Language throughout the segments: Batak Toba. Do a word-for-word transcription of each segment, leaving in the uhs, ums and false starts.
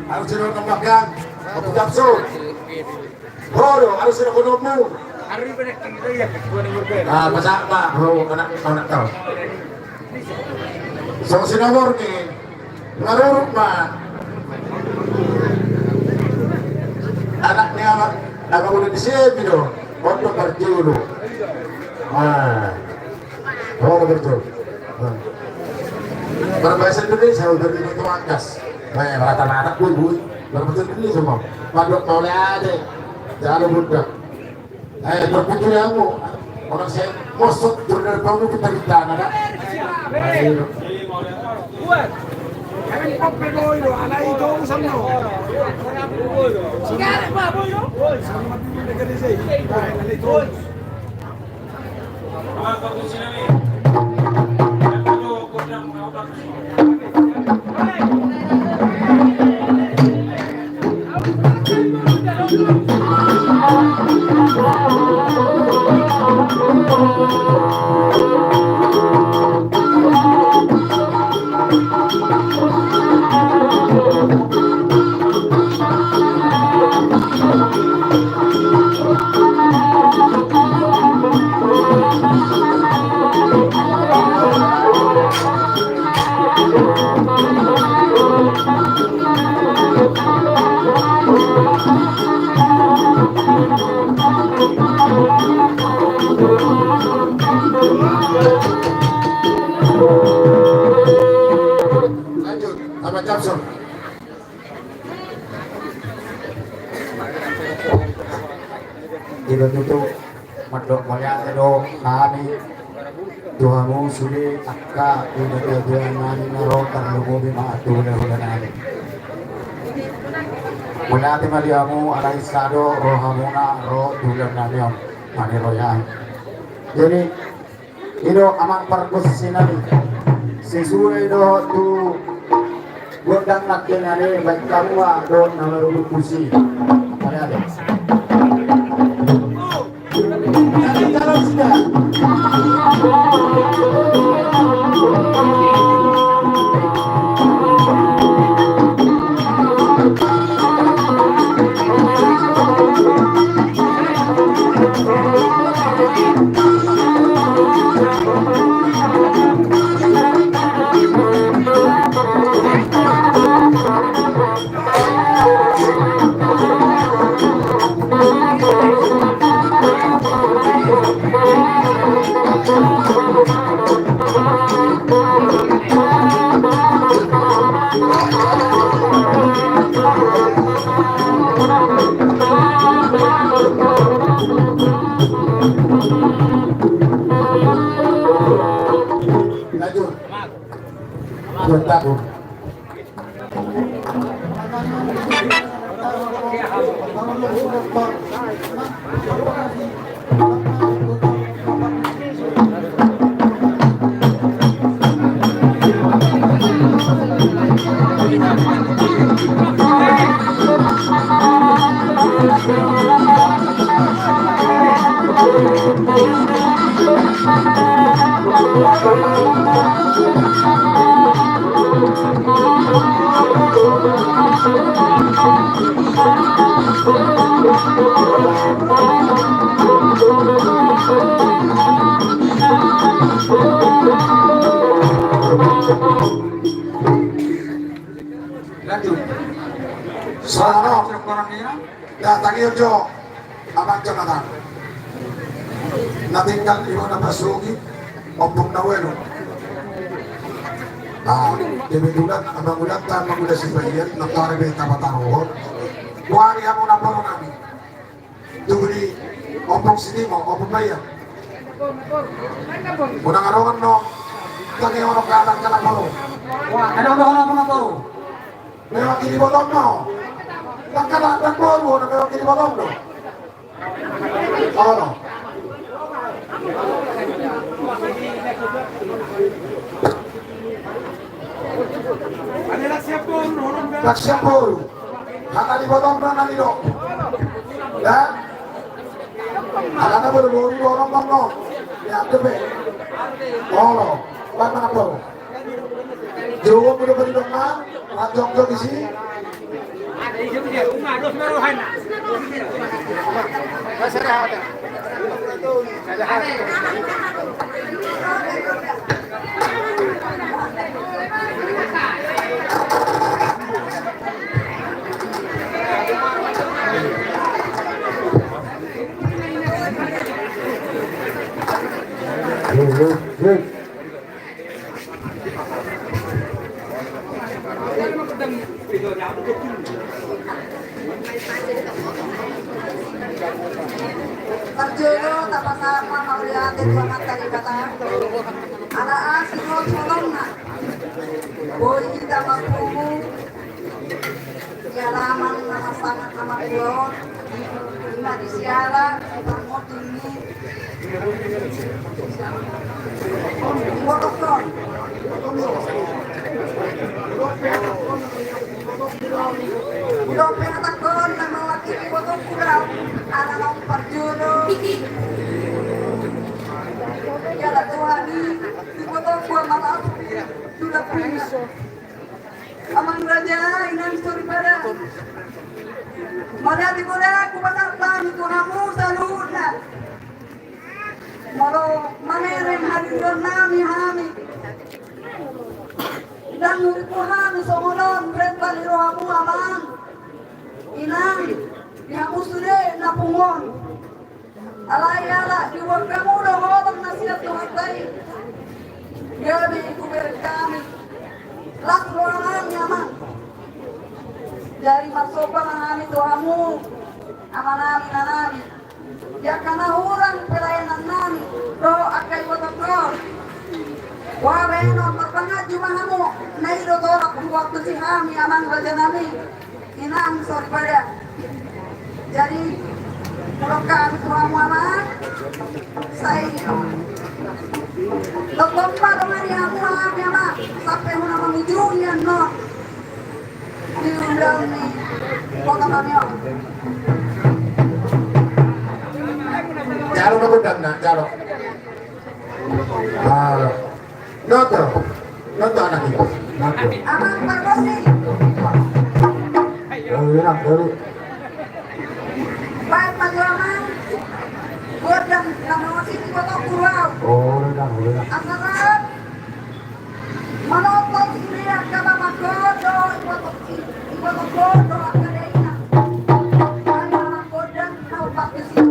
Harus sudah kembangkan. Aku tak suruh. Ho do, harus sudah konomu. Ah, pasahat ma ho anak, anak tau. Songon sinomor ni, maruruk ma. Anak ni anak, anak udah di sini do. Pondok Parjolo. Ah. Ho do berjo. Berbahasa Indonesia udah di itu atas. Baik, rata-rata gue, gue. Berbahasa Indonesia mau. Padok mau le ade. Jangan mudah. Eh, berpikir kamu. Orang saya mosok jurnal kamu kita di tanah, kan? Ayo. Lanjut, sama Japson. Ido tutu mandok mauliate do hami tu hamu sude angka ina tuatua nami na ro, tarlumobi ma tu hulahula nami. Mauliate ma di hamu alai sada do rohamuna ro tu ulaon nami on maniroyai. Jadi, ido amang pargonsi nami. Sesuai do tu gondang nangkin nami, baik kamu do na maruduk pusi. Mauliate. Lanjut. Lanjut. Lanjut. Salah. Datang iyo jo. Amang Jonathan. Na tinggal di mana pasugi, ompung na ualu. Ah, kebetulan amang ulatta, amang ula Sibahian, na tare be tapataruhon. Kuari hamu namboru nami. Tubu ni ompung Sitimo, ompung Bahian. Unang adong annon. Tangi ono katak katak baru. Wah, adong, adong, adong, adong. Mewakili botom no. Tangkala, tangkala, mewakili botom no. Ono. Nang siap boru. Hata ni botom na nidok. Ya. Hata na boru boru boru boru. Ya, tepe. Ono. Bang mana boru. Jowo muda beri dong, Mang. Rajong jong isi. Parjolo tapasama mauliate tu Amanta Debata. Ala asi ro solonna. Boi hita marpungu. Di alaman na marsangap na martua on, ima di siala, di parmoting ni. Di botohon. Di dope hatahon na mewakili botohku do, ala naung parjolo. Di ala Tuhan i, di botohku amang Apri, sudah finish. Amang raja, inang soripada. Mauliate ma hupasahat hami tu hamu saluhutna. Molo mamereng hadironnami hami. Ndang huripu hami songon on, rembali rohamu amang. Inang, di hamu sude na pungu on. Alai ala dibuat hamu do holong na sian Tuhanta i. Gabe hubereng hami. Las roha nami amang. Jadi marsomba ma hami tu hamu. Amanami, inanami. Di angka na hurang pelayanan nami. Dohot angka ibotohon. Boha bahenon, marpanganju ma hamu. Na i do torop huboan tusi hami amang raja nami. Inang soripada. Jadi, molo hami tu hamu amang, sai lompa do ma di hamu hami amang, sampe huna mangujungi annon. Di undang ni kota kami on. Jalo ma gondang na, jalo. Ah, noto, noto anak i. Noto. Amang pargonsi. Oh, iya, baru. Baik, Pak Joman. Gondang, nama sini kota Purau. Oh, udah, udah. Asaran. Manoto sude angka bapa kodo, iboto, iboto kodo angka dainang. Ai mama kodan na upak besi.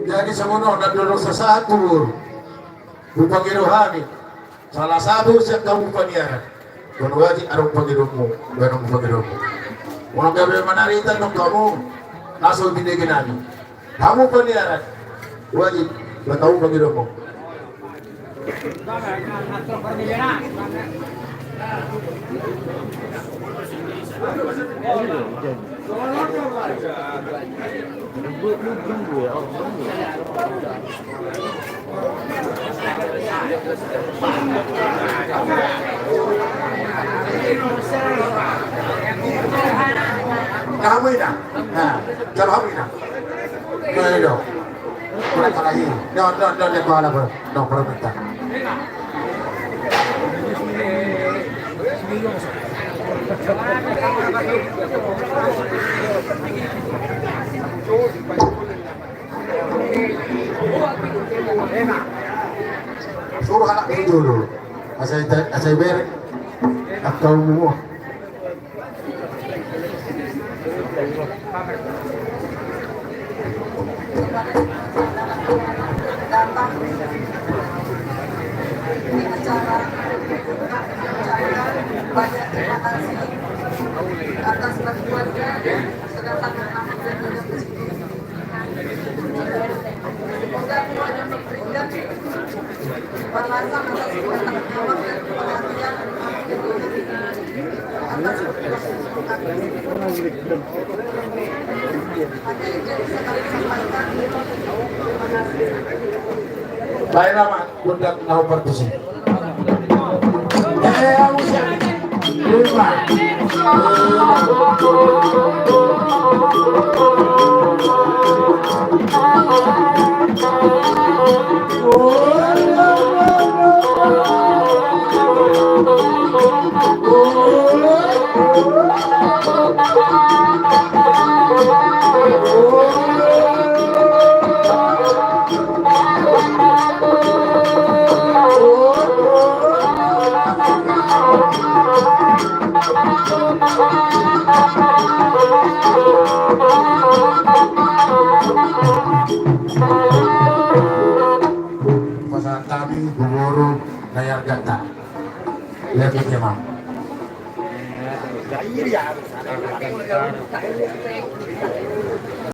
Jadi songon on na dolo sasahat tu boru. Hupangido hami. Salah satu sian hamu paniaran. Boha wajib adong pangidomu, adong pangidomu. Molo gabe manarita nang hamu, na so binege nami. Hamu paniaran, wajib, adong pangidomu. Na hamu ina. Na, jalo hamu ina. Ayo do. Kurang kalai. Do, do, do, do, kuala, do, do, perminta. Suruh anak itu dulu. Asal, asal ber. Aku mau. Banyak terima kasih atas bantuannya, ya. Sedangkan Baik, Rama. Budak na partusi. Pasahat hami tu boru na i arganta. Lihat itu, Mam.